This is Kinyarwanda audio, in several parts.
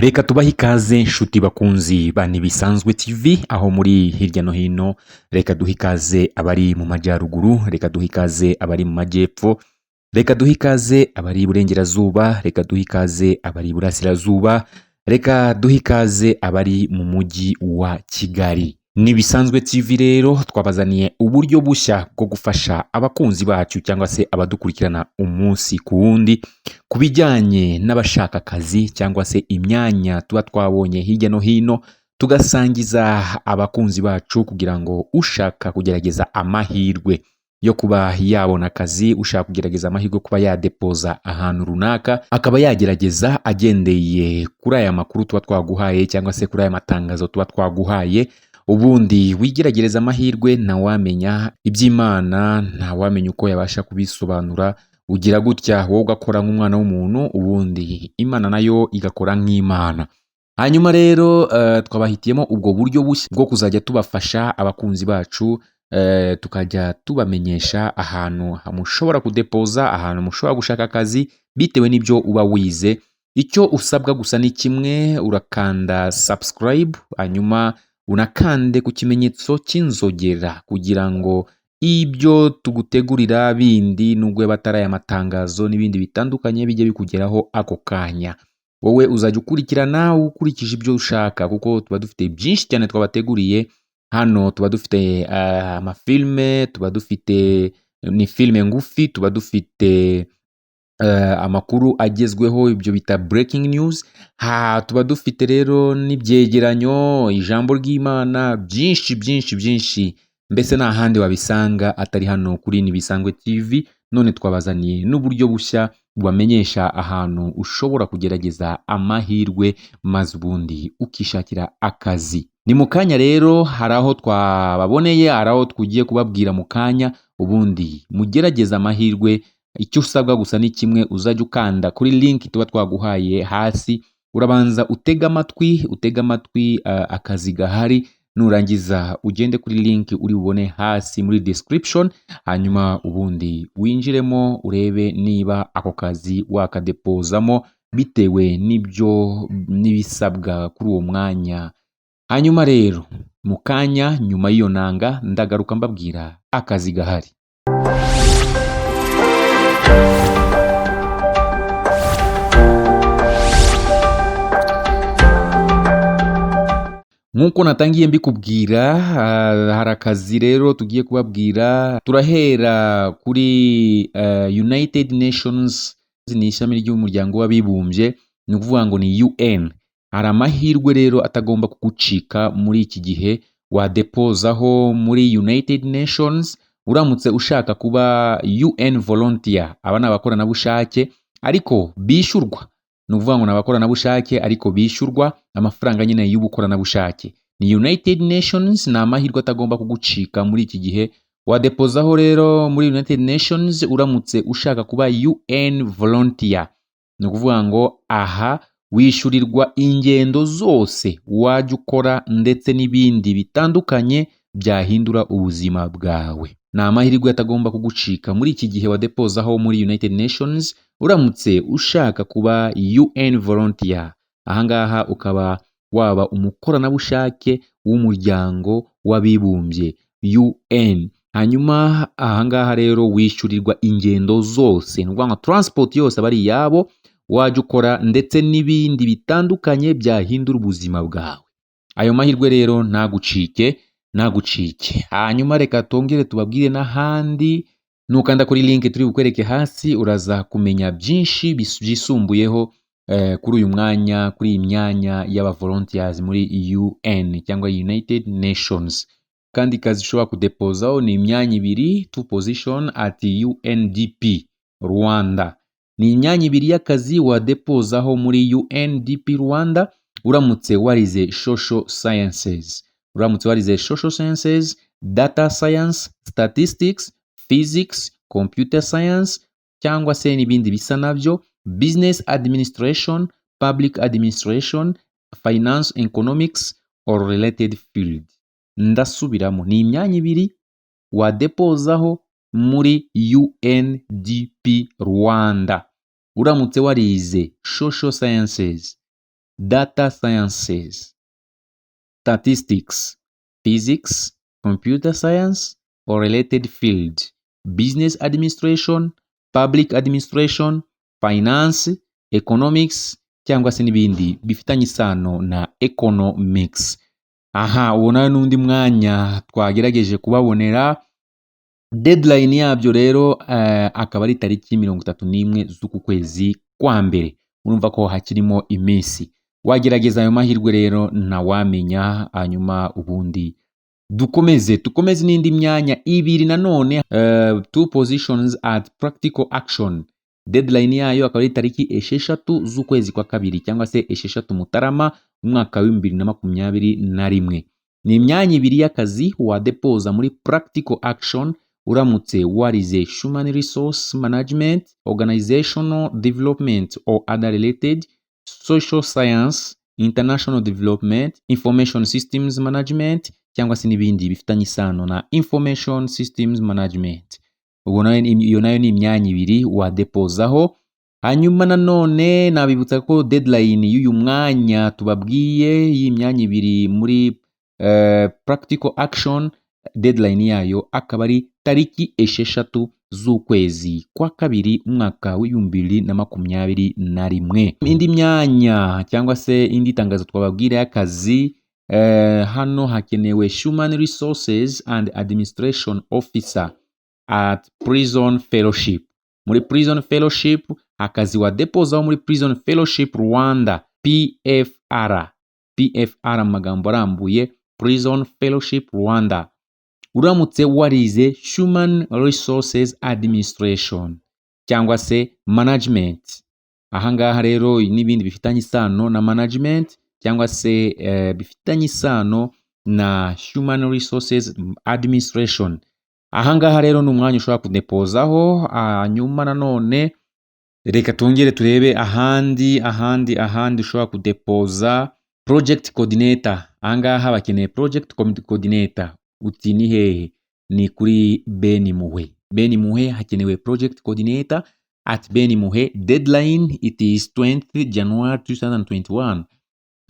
Reka tubahe ikaze, nshuti bakunzi ba Ntibisanzwe TV aho muri hirya no hino. Reka duhe ikaze abari mu majyaruguru, reka duhe ikaze abari mu majyepfo, reka duhe ikaze abari iburengerazuba, reka duhe ikaze abari iburasirazuba, reka duhe ikaze abari mu mujyi wa Kigali. Ntibisanzwe TV rero twabazaniye uburyo bushya bwo gufasha abakunzi bacu cyangwa se abadukurikirana umunsi ku wundi ku bijyanye n'abashaka akazi cyangwa se imyanya tuba twabonye hirya no hino, tugasangiza abakunzi bacu kugira ngo ushaka kugerageza amahirwe yo kuba yabona akazi, ushaka kugerageza amahirwe yo kuba yadepoza ahantu runaka, akaba yagerageza agendeye kuri aya makuru tuba twaguhaye cyangwa se kuri aya matangazo tuba twaguhaye. Ubundi wigeragereza amahirwe, ntawamenya iby'Imana, ntawamenya uko yabasha kubisobanura. Ugira gutya wowe ugakora nk'umwana w'umuntu, ubundi Imana nayo igakora nk'Imana. Hanyuma rero twabahitiyemo ubwo buryo bushya bwo kuzajya tubafasha abakunzi bacu, tukajya tubamenyesha ahantu mushobora kudepoza, ahantu mushobora gushaka akazi bitewe n'ibyo uba wize. Icyo usabwa gusa ni kimwe: urakanda subscribe, hanyuma unakande ku kimenyetso cy'inzogera kugira ngo ibyo tugutegurira bindi, nubwo yaba atari aya matangazo n'ibindi bitandukanye, bijye bikugeraho ako kanya. Wowe uzajya ukurikirana ukurikije ibyo ushaka, kuko tuba dufite byinshi cyane twabateguriye hano. Tuba dufite amafilme, tuba dufite ni filime ngufi, tuba dufite amakuru agezweho, ibyo bita breaking news, ha tuba dufite rero n'ibyegeranyo, ijambo ry'Imana, byinshi byinshi byinshi. Mbese nta handi wabisanga atari hano kuri Ntibisanzwe TV. None twabazaniye n'uburyo bushya bubamenyesha ahantu ushobora kugerageza amahirwe maze ubundi ukishakira akazi. Ni mu kanya rero, hari aho twababoneye, hari aho tugiye kubabwira mu kanya, ubundi mugerageze amahirwe. Icyo usabwa gusa ni kimwe: uzajya ukanda kuri link tuba twaguhaye hasi, urabanza utege amatwi akazi gahari, nurangiza ugende kuri link uri bubone hasi muri description, hanyuma ubundi winjiremo urebe niba ako kazi wakadepozamo bitewe n'ibyo n'ibisabwa kuri uwo mwanya. Hanyuma rero mu kanya nyuma y'iyo nanga ndagaruka mbabwira akazi gahari. Nk'uko natangiye mbikubwira, hari akazi rero tugiye kubabwira. Turahera kuri United Nations, ni ishami ry'Umuryango w'Abibumbye, ni ukuvuga ngo ni UN. Hari amahirwe rero atagomba kugucika muri iki gihe wadepozaho muri United Nations uramutse ushaka kuba UN volunteer. Aba ni abakoranabushake ariko bishyurwa, ni ukuvuga ngo ni abakoranabushake ariko bishyurwa amafaranga nyine y'ubukoranabushake. Ni United Nations, ni amahirwe atagomba kugucika muri iki gihe. Wadepozaho rero muri United Nations uramutse ushaka kuba UN volunteer. Ni ukuvuga ngo aha wishyurirwa ingendo zose wajya ukora ndetse n'ibindi bitandukanye byahindura ubuzima bwawe. Ni amahirwe atagomba kugucika muri iki gihe wadepozaho muri United Nations uramutse ushaka kuba UN volunteer. Ahangaha ukaba waba umukoranabushake w'Umuryango w'Abibumbye, UN. Hanyuma ahangaha rero wishyurirwa ingendo zose, ni ukuvuga ngo transport yose aba ari iyabo wajya ukora ndetse n'ibindi bitandukanye byahindura ubuzima bwawe. Ayo mahirwe rero ntagucike, ntagucike. Hanyuma reka tongere tubabwire n'ahandi. Nukanda kuri link turi bukwereke hasi, uraza kumenya byinshi byisumbuyeho kuri uyu mwanya, kuri iyi myanya y'aba volunteers muri UN cyangwa United Nations. Kandi kazi ushobora kudepozaho ni imyanya ibiri, two position at UNDP Rwanda. Ni imyanya ibiri y'akazi wadepozaho muri UNDP Rwanda uramutse warize social sciences, uramutse warize social sciences, data science, statistics, physics, computer science cyangwa se n'ibindi bisa nabyo, business administration, public administration, finance, economics or related field. Ndasubiramo: ni imyanya ibiri wadepozaho muri UNDP Rwanda uramutse warize social sciences. Data sciences, statistics, physics, computer science or related field, business administration, public administration, finance, economics cyangwa se n'ibindi bifitanye isano na economics. Aha uwo nawe n'undi mwanya twagerageje kubabonera. Deadline yabyo rero akaba ari tariki 31 z'uku kwezi kwa mbere. Urumva ko hakirimo iminsi, wagerageza ayo mahirwe rero, ntawamenya. Hanyuma ubundi dukomeze n'indi myanya ibiri nanone, two positions at Practical Action. Deadline yayo akaba ari tariki 6 z'ukwezi kwa kabiri cyangwa se 6 Mutarama umwaka wa 2021. Ni imyanya ibiri y'akazi wadepoza muri Practical Action uramutse warize human resource management, organizational development or other related, social science, international development, information systems management cyangwa se n'ibindi bifitanye isano na information systems management. Ubwo iyo nayo ni imyanya ibiri wadepozaho. Hanyuma nanone nabibutsa ko deadline y'uyu mwanya tubabwiye, y'imyanya ibiri muri Practical Action, deadline yayo akaba ari tariki 6 z'ukwezi kwa kabiri umwaka wa 2021. Indi myanya cyangwa se indi tangazo twababwira y'akazi, hano hakenewe human resources and administration officer at Prison Fellowship. Muri Prison Fellowship, akazi wadepozaho muri Prison Fellowship Rwanda, PFR, PFR mu magambo arambuye, Prison Fellowship Rwanda, uramutse warize human resources administration cyangwa se management. Ahangaha rero n'ibindi bifitanye isano na management cyangwa se bifitanye isano na human resources administration. Ahangaha rero ni umwanya ushobora kudepozaho. Hanyuma nanone reka tongere turebe ahandi ushobora kudepoza. Project coordinator, ahangaha bakeneye project coordinator. Uti ni hehe? Ni kuri Beni Muhe. Beni Muhe hakenewe project coordinator at Beni Muhe. Deadline, it is 20 January 2021.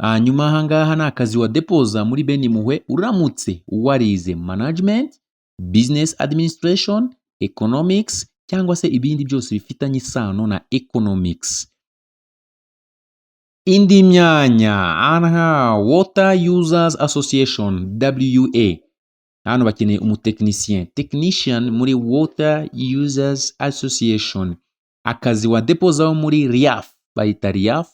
Hanyuma ahangaha ni akazi wadepoza muri Beni Muhe uramutse warize management, business administration, economics cyangwa se ibindi byose bifitanye isano na economics. Indi myanya aha, Water Users Association, WUA, hano bakeneye umutekinisien, technician muri Water Users Association. Akazi wadepozaho muri RIAF, bayita RIAF,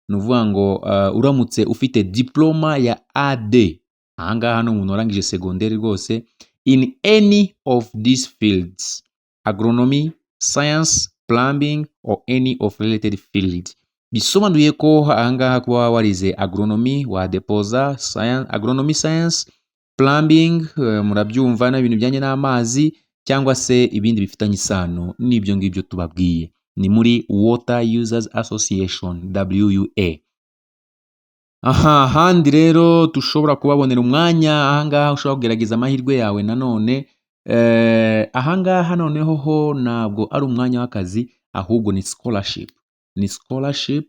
ni ukuvuga ngo uramutse ufite diploma ya A2, ahangaha ni umuntu warangije segonderi rwose, in any of these fields: agronomy, science, plumbing or any of related field. Bisobanuye ko ahangaha kuba warize agronomy wadepoza, science, agronomy science, plumbing, murabyumva n'ibintu bijyanye n'amazi cyangwa se ibindi bifitanye isano n'ibyo ngibyo tubabwiye. Ni muri Water Users Association, WUA. Aha handi rero dushobora kubabonera umwanya, ahangaha ushobora kugerageza amahirwe yawe nanone. Ahangaha noneho ho ntabwo ari umwanya w'akazi, ahubwo ni scholarship, ni scholarship,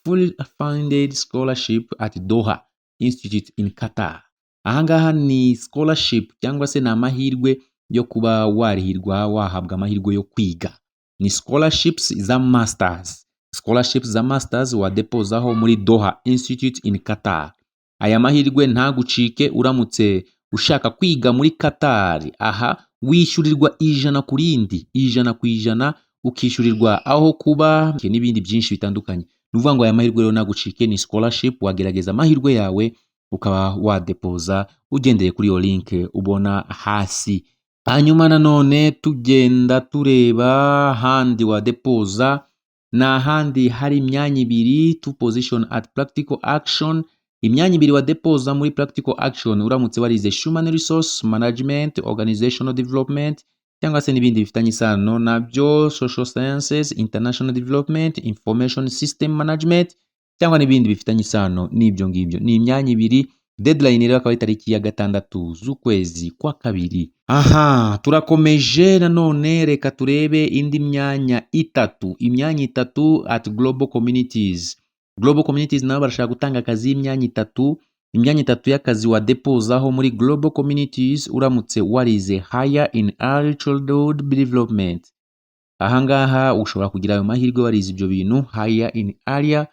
fully funded scholarship at Doha Institute in Qatar. Ahangaha ni scholarship cyangwa se ni amahirwe yo kuba warihirwa, wahabwa amahirwe yo kwiga. Ni scholarships za masters, scholarships za masters wadepozaho muri Doha Institute in Qatar. Aya mahirwe ntagucike. Uramutse ushaka kwiga muri Qatar, aha wishyurirwa 100 ku rindi, 100%, ukishyurirwa aho kuba n'ibindi byinshi bitandukanye. Ni ukuvuga ngo aya mahirwe rero ntagucike, ni scholarship, wagerageza amahirwe yawe ukaba wadepoza ugendeye kuri iyo link ubona hasi. Hanyuma nanone tugenda tureba ahandi wadepoza, ni ahandi hari imyanya ibiri, two position at Practical Action. Imyanya ibiri wadepoza muri Practical Action uramutse warize human resource management, organizational development cyangwa se n'ibindi bifitanye isano nabyo, social sciences, international development, information system management cyangwa n'ibindi bifitanye isano n'ibyo ngibyo. Ni imyanya ibiri. Deadline rero akaba ari tariki ya 6 z'ukwezi kwa kabiri. Aha turakomeje nanone, reka turebe indi myanya itatu, imyanya itatu at Global Communities. Global Communities nabo barashaka gutanga akazi y'imyanya itatu, imyanya itatu y'akazi wadepozaho muri Global Communities uramutse warize higher in early childhood development. Ahangaha ushobora kugira ayo mahirwe warize ibyo bintu, higher in early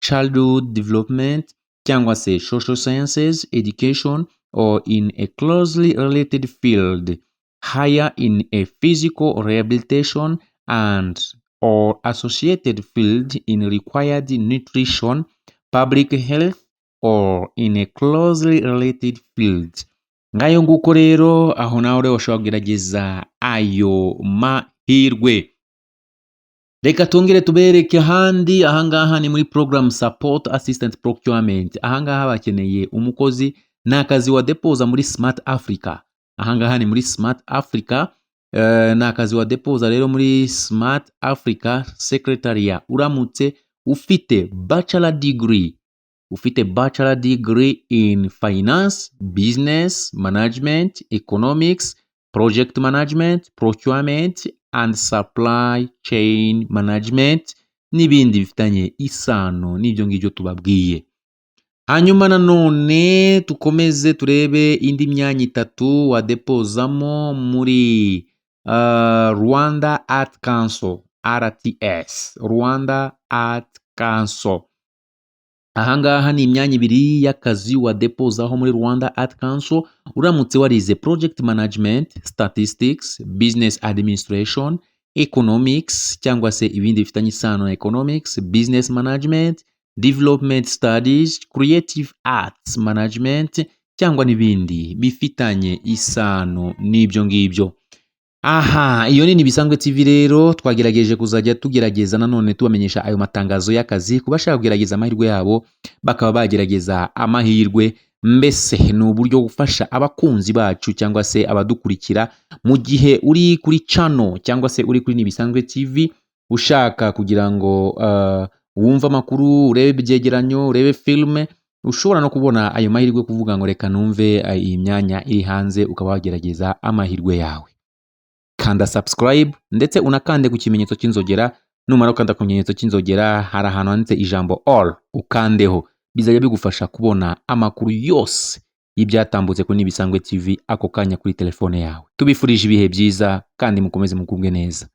childhood development cyangwa se social sciences education or in a closely related field, higher in a physical rehabilitation and or associated field in required nutrition, public health or in a closely related field. Ngayo nguko rero, aho nawe rero ushobora kugerageza ayo mahirwe. Reka tongere tubereke ahandi. Ahangaha ni muri program support assistant procurement. Ahangaha bakeneye umukozi, ni akazi wadepoza muri Smart Africa. Ahangaha ni muri Smart Africa. Ni akazi wadepoza rero muri Smart Africa Secretariat uramutse ufite bachelor degree, ufite bachelor degree in finance, business management, economics, project management, procurement and supply chain management n'ibindi bifitanye isano n'ibyo ngibyo tubabwiye. Hanyuma nanone tukomeze turebe indi myanya itatu wadepozamo muri Rwanda Art Council, RTS, Rwanda Art Council. Ahangaha ni imyanya ibiri y'akazi wadepozaho muri Rwanda Art Council uramutse warize project management, statistics, business administration, economics cyangwa se ibindi bifitanye isano na economics, business management, development studies, creative arts management cyangwa n'ibindi bifitanye isano n'ibyo ngibyo. Aha, iyo ni Ibisanzwe TV. Rero twagerageje kuzajya tugerageza nanone tubamenyesha ayo matangazo y'akazi ku bashaka kugerageza amahirwe yabo, bakaba bagerageza amahirwe. Mbese ni uburyo gufasha abakunzi bacu cyangwa se abadukurikira. Mu gihe uri kuri channel cyangwa se uri kuri Nibisanzwe TV ushaka kugira ngo wumve amakuru, urebe ibyegeranyo, urebe filime, ushobora no kubona ayo mahirwe yo kuvuga ngo reka numve iyi myanya iri hanze, ukaba wagerageza amahirwe yawe. Kanda subscribe ndetse unakande ku kimenyetso cy'inzogera. Numara gukanda ku kimenyetso cy'inzogera, hari ahantu handitse ijambo "all", ukandeho. Bizajya bigufasha kubona amakuru yose y'ibyatambutse kuri Nibisanzwe TV ako kanya kuri telefone yawe. Tubifurije ibihe byiza kandi mukomeze mugubwe neza.